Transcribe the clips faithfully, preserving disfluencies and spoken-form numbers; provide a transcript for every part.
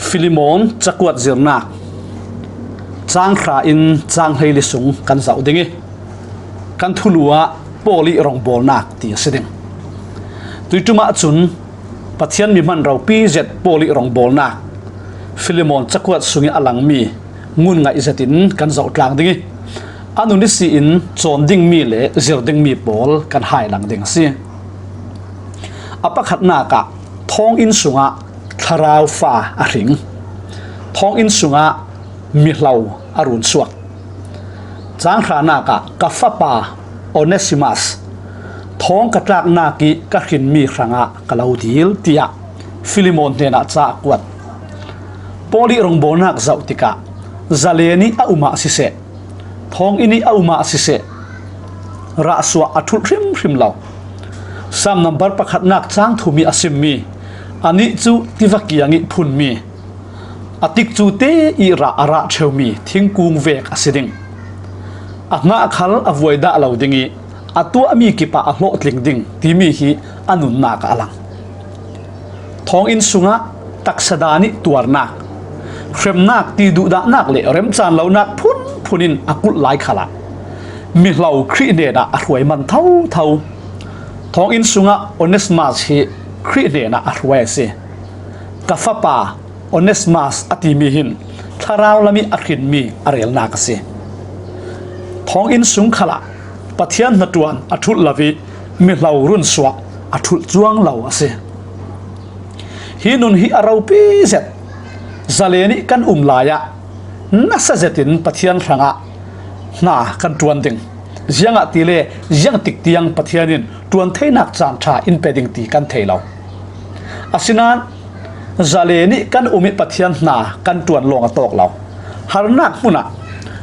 Filimon cakuat zirnak cang hra in cang hleili sung kan zoh ding i, kan thulu ah Paul ih rongbawlnak ti a si ding. Tuiṭum ahcun Pathian mi hman ropi zet Paul ih rongbawlnak Filimon cakuat sungih a langmi ngun ngaih zetin kan zoh tlang ding i, a nun ihsi in cawn dingmi le zir dingmi pawl kan hai lang ding a si. A pakhatnak ah thawnginn sungah thlarau fa a hring. Thawnginn sungah mihlo a runsuak. Cang hranak ah ka fapa Onesimas, thawng ka tlaknak ih ka hrinmi hrangah ka lo dil, tiah Filimon hnenah ca a kuat. Paul ih rongbawlnak zoh tikah zalen ih a um ah siseh, thawnginn ih a um ah siseh, rahsuah a ṭhulh hrimhrim lo. Sam nambar pakhatnak cang thum ih a simmi, anih cu tiva kiang ih phunmi, a tikcu te ih rah a rah ṭheumi thingkung vek a si ding. A hngah khal a vuai dah lo ding ih a tuahmi kipah a hlawhtling ding timi hi a nunnak ah a lang. Thawnginn sungah taksa dan ih tuarnak, hremnak, ti duhdahnak le remcaan lonak phunphun in a kulh lai khalah mihlo Khrih hnenah a hruai man thotho. Thawnginn sungah Onesimas hi Khrih hnenah a hruai a si. Ka fapa Onesimas a timi hin thlarau lam ih a hrinmi a relnak a si. Thawnginn sung khalah Pathian hnaṭuan a ṭhulh lo ih mihlo runsuah a ṭhulh cuang lo a si. Hi nun hi a ropi zet. Zalen ih kan um lai ah nasa zetin Pathian hrangah hna kan ṭuan ding. Ziangahtile ziangtik tiang Pathian in ṭuan theinak caan ṭha in pe ding ti kan thei lo. Asinain zalen ih kan um ih Pathian hna kan ṭuan lawng a tawk lo. Harnak hmunah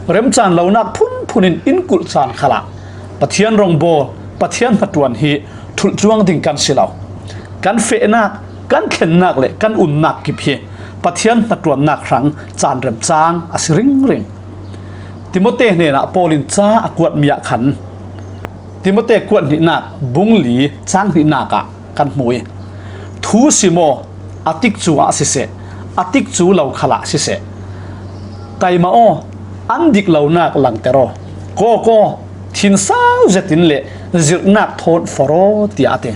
remcaan lonak phunphun in in kulh caan khalah Pathian rongbawl, Pathian hnaṭuan hi ṭhulh cuang ding kan si lo. Kan fehnak, kan thlennak le kan unnak kip hi Pathian hnaṭuannak hrang caan remcang a si ringring. Timote hnenah Paul in ca a kuatmi ah khan Timote kuat hnihnak bung li cang hnihnak ah kan hmu i, thu sim aw, a tikcu ah siseh, a tikcu lo khalah siseh, taima aw, an dik lonak langter aw, kawk aw, thinsau zetin le zirhnak thawn forh aw, tiah a ti.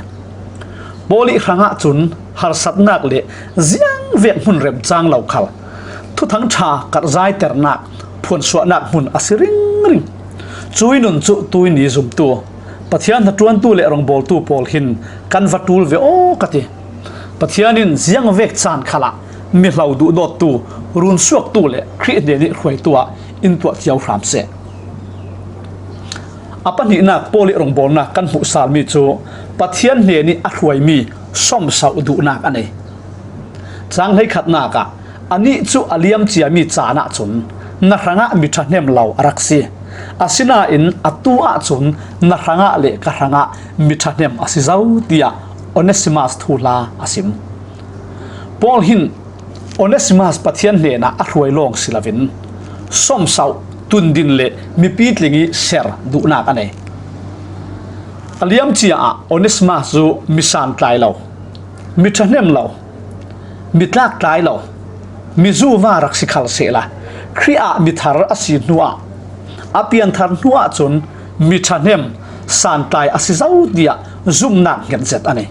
Paul ih hrangah cun harsatnak le ziangvek hmun remcang lo khal Thuthang ṭha karhzaiternak phuansuahnak hmun a si ringring. Cui nun cu tuini zumtu, Pathian hnaṭuantu le rongbawltu pawl hin kan va ṭul ve aw ka ti. Pathian in ziangvek caan khalah mihlo duhdawttu, runsuaktu le Khrih hnen ih hruaitu ah in tuah cio hram seh. A pahnihnak Paul ih rongbawlnak kan hmuhsalmi cu Pathian hnen ih a hruaimi sawmsauh duhnak a nei. Cang hleikhatnak ah, anih cu a liamciami caan ahcun na hrangah mi ṭhahnem lo a rak si. Asinain atu ahcun na hrangah le ka hrangah mi ṭhahnem a si zo, tiah Onesimas thuhla a sim. Paul hin Onesimas Pathian hnenah a hruai lawng si loin sawmsauh, tundin le mipi tling ih ser duhnak a nei. A liamcia ah Onesimas cu mi santlai lo, mi ṭhahnem lo, mi tlaktlai lo, mi zuva rak si khal sehla, Khrih ah mi thar a si hnuah, a pianthar hnuah cun mi ṭhahnem, santlai a si zo, tiah zumnak hngetzet a nei.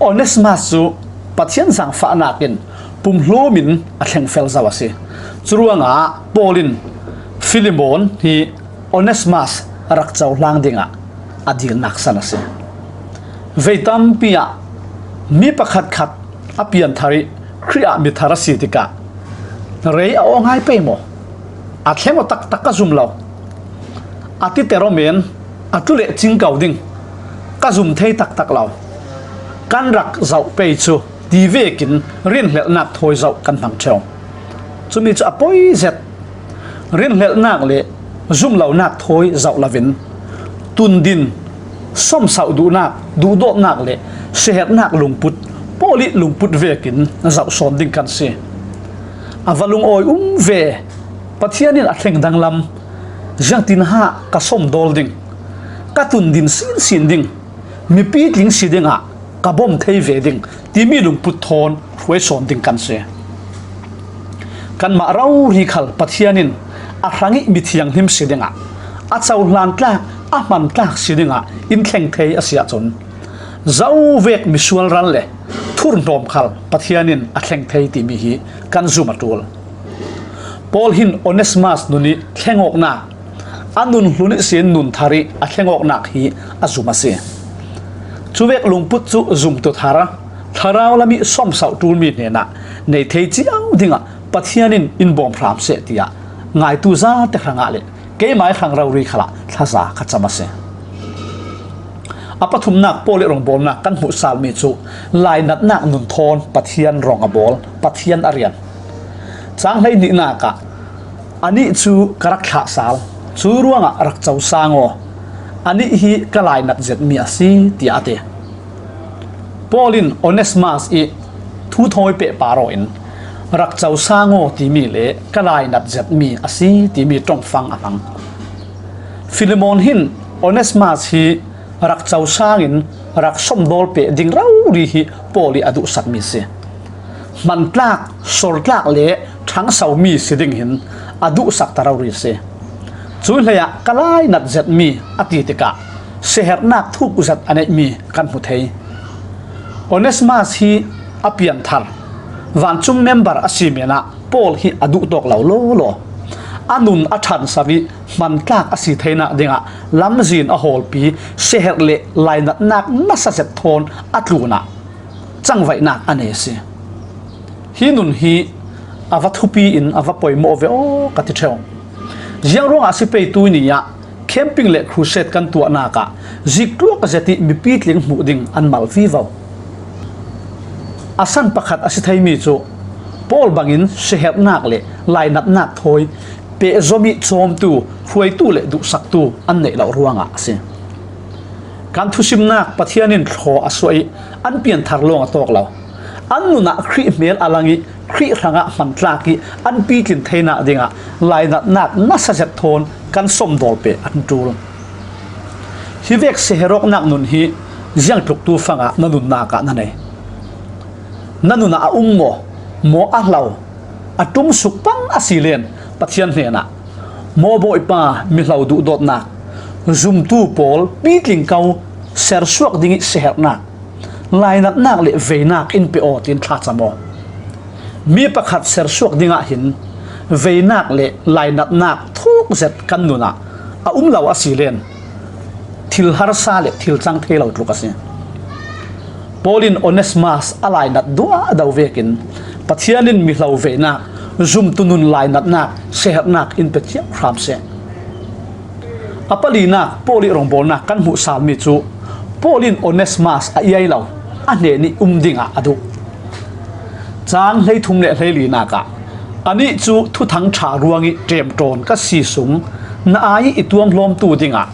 Onesimas cu Pathian zaangfahnak in pumhlum in a thlengfel zo a si. Curuangah Paul in Filemon hi Onesimas rak cohlang dingah a dilnak san a si. Vei tampi ah mi pakhatkhat a pianthar ih Khrih ah mi thar a si tikah, rei a aw ngai pei maw? A thleng aw taktak ka zum lo. A titer aw men, a ṭuleh cing ko ding, ka zum thei taktak lo. Kan rak zoh pei cu ti vekin rinhlelhnak thawi zoh kan hmang ṭheo. Cumi cu a poi zet. Rinhlelhnak le zumlonak thawi zoh loin tundin, sawmsauh duhnak, duhdawtnak le siaherhnak lungput, Paul ih lungput vekin zoh sawn ding kan si. A va lungawi um ve. Pathian in a thleng danglam ziangtin hah ka sawmdawl ding, ka tundin sinsin ding, mipi tling si dingah ka bawm thei ve ding timi lungput thawn hruai sawn ding kan si. Kanmah rori khal Pathian in a hrangih mi thianghlim si dingah, a cohlan tlak, a hman tlak si dingah in thleng thei a si ahcun, zovek misual ral le thurhnawm khal Pathian in a thleng thei timi hi kan zum a ṭul. Paul hin Onesimas nun ih thleng awknak, a nun hlun ihsin nun thar ih a thleng awknak hi a zum a si. Cuvek lungput cu zumtu thar, thlarau lam ih sawmsauh ṭulmi hnenah nei thei cio dingah Pathian in in bawm hram seh, tiah ngaitu zate hrangah le keimai hrang rori khalah thlaza ka cam a si. A pathumnak Paul ih rawngbawlnak kan hmuhsalmi cu lainatnak nun thawn Pathian rawng a bawl, Pathian a rian. Cang hleihnihnak ah, "Anih cu ka rak thlah sal, cu ruangah rak co sang aw, anih hi ka lainat zetmi a si," tiah a ti. Paul in Onesimas ih thu thawi pehpar aw in, "Rak co sang aw," timi le "ka lainat zetmi a si," timi ṭongfang a hmang. Filemon hin Onesimas hi rak co sangin rak sawmdawl peh ding rori hi Paul ih a duhsakmi si. Hmantlak, sortlak le ṭhangsomi si ding hin a duhsak ta rori si. Cui hleiah "ka lainat zetmi" a ti tikah siaherhnak thuk zet a neihmi kan hmu thei. Onesimas hi a pianthar, vancung member a si menah Paul hi a duhtawk lo lawlaw. A nun a ṭhanso ih hmantlak a si theinak dingah lamzin a hawlpi siaherh le lainatnak nasa zet thawn a tlunah cangvaihnak a nei a si. Hi nun hi a va thupi in a va poimawh ve aw ka ti ṭheu. Ziang ruangah a si pei, tuini ah camping le crusade kan tuahnak ah ziktluak zet ih mipi tling hmuh ding an mal vivo. A san pakhat a si theimi cu Paul bangin siaherhnak le lainatnak thawi pehzom ih cawmtu, hruaitu le duhsaktu an neih loh ruangah a si. Kan thusimnak Pathian in thlaw a suah ih an pianthar lawng a tawk lo. An nunah Khrih hmel a lang ih Khrih hrangah hmantlak ih an pitlin theinak dingah lainatnak nasa zet thawn kan sawmdawl peh an ṭul. Hi vek siaherh awknak nun hi ziangtluktu fangah na nunnak ah na nei? Na nunah a um maw? Maw a hlo, a ṭum suk pang a si len Pathian hnenah, "Maw Bawipa, mihlo duhdawtnak, zumtu pawl pitling ko sersuak ding ih siaherhnak, lainatnak le veinak in pe aw," tiin thlacam aw. Mi pakhat sersuak dingah hin veinak le lainatnak thuk zet kan nunah a um lo a si len, thil harsa le thil cang thei lo tluk a si. Paul in Onesimas a lainat duahdo vekin Pathian in mihlo veinak, zumtu nun lainatnak, siaherhnak in pe cio hram seh. A palinak Paul ih rawngbawlnak kan hmuhsalmi cu Paul in Onesimas a iai lo, a hnen ih um dingah a duh. Cang hleithum le hleilinak ah, "Anih cu Thuthang ṭha ruangih ṭemṭawn ka si sung na ai ih i tuamhlawmtu dingah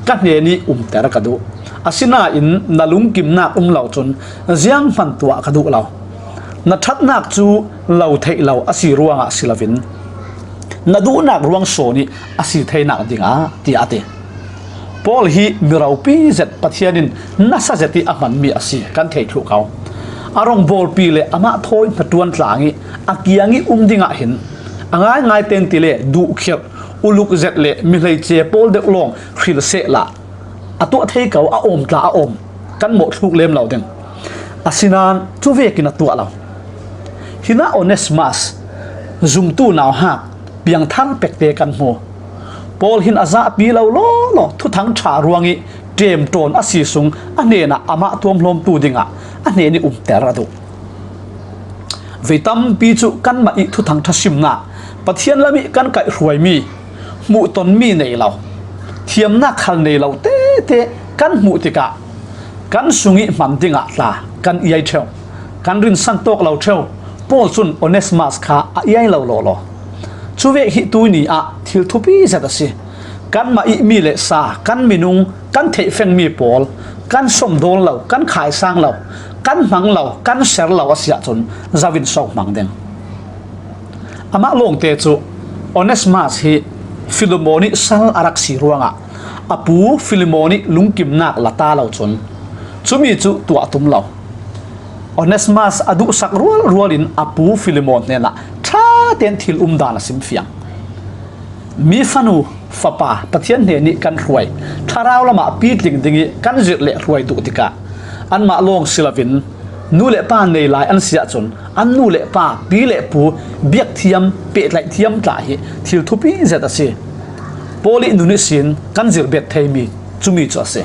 ka hnen ih umter ka duh. Asinain na lungkimnak um lo cun zianghman tuah ka duh lo. Na ṭhatnak cu lo theih lo a si ruangah si loin na duhnak ruang sawn ih a si theinak dingah," tiah a ti. Paul hi mi ropi zet, Pathian in nasa zet ih a hmanmi a si kan thei thluh ko. A rawngbawlpi le amah thawi hnaṭuan tlang ih a kiang ih um dingah hin a ngaingai tein ti le duhkhirh, uluk zet le mi hleice pawl deuh lawng hril sehla a tuah thei ko, a awm tla a awm, kan mawh thluk lem lo ding. Asinain cu vekin a tuah lo. Hinah Onesimas zumtu nauhak piangthar pekte kan hmu. Paul hin a zahpi lo lawlaw, Thuthang ṭha ruangih ṭemṭawn a si sung a hnenah amah tuamhlawmtu dingah a hnen ih umter a duh. Vei tampi cu kanmah ih Thuthang ṭha simnak, Pathian lam ih kan kaihhruaimi, hmuhtonmi nei lo, thiamnak khal nei lo tete kan hmuh tikah kan sung ih hman dingah tla kan iai ṭheu, kan rinsan tawk lo ṭheu. Paul cun Onesimas kha a iai lo lawlaw. Cuvek hi tuini ah thil thupi zet a si. Kanmah ih mi le sa, kan minung, kan theihfengmi pawl kan sawmdawn lo, kan khaisang lo, kan hmang lo, kan ser lo a si ahcun zo in so hmang ding. Amah lawngte cu Onesimas hi Filemon ih sal a rak si ruangah a pu Filemon ih lungkimnak la ta lo cun cumi cu tuah a tum lo. Onesimas a duhsak rualrual in a pu Filemon hnenah ṭha ten thil umdan a simfiang. Mi fanu fapa Pathian hnenih kan hruai, thlarau lamah pitling ding ih kan zirh le hruai duh tikah anmah lawng si loin nu le pa nei lai an si ahcun an nu le pa, pi le pu biak thiam, pehtlaih thiam tla hi thil thupi zet a si. Paul ih nun ihsin kan zirh bet theimi cumi cu a si.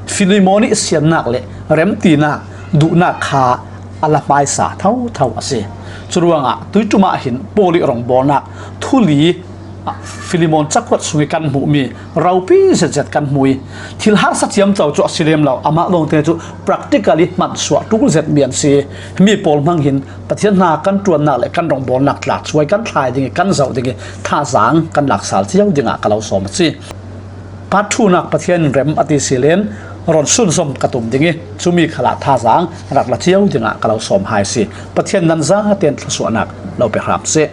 Filemon ih siannak le remtinak, duhnak kha a la hmaisa thotho a si. Curuangah tuiṭum ah hin Paul ih rawngbawlnak thuli, ah, Filemon cakuat sungih kan hmuhmi ropi zetzet kan hmu ih, thil harsa ciamco cu a si lem lo, amah lawngte cu practically hmansuah ṭul zetmi an si. Himi pawl hmang hin Pathian hna kan ṭuannak le kan rawngbawlnak tla cuai kan thlai ding ih kan zoh ding ih thazaang kan lak sal cio dingah ka lo sawm a si. Part two-nak Pathian in rem a ti si len rawn sunzom ka tum ding ih cumi khalah thazaang rak la cio dingah ka lo sawm hai si. Pathian nan zaten thluasuahnak lo pe hram seh.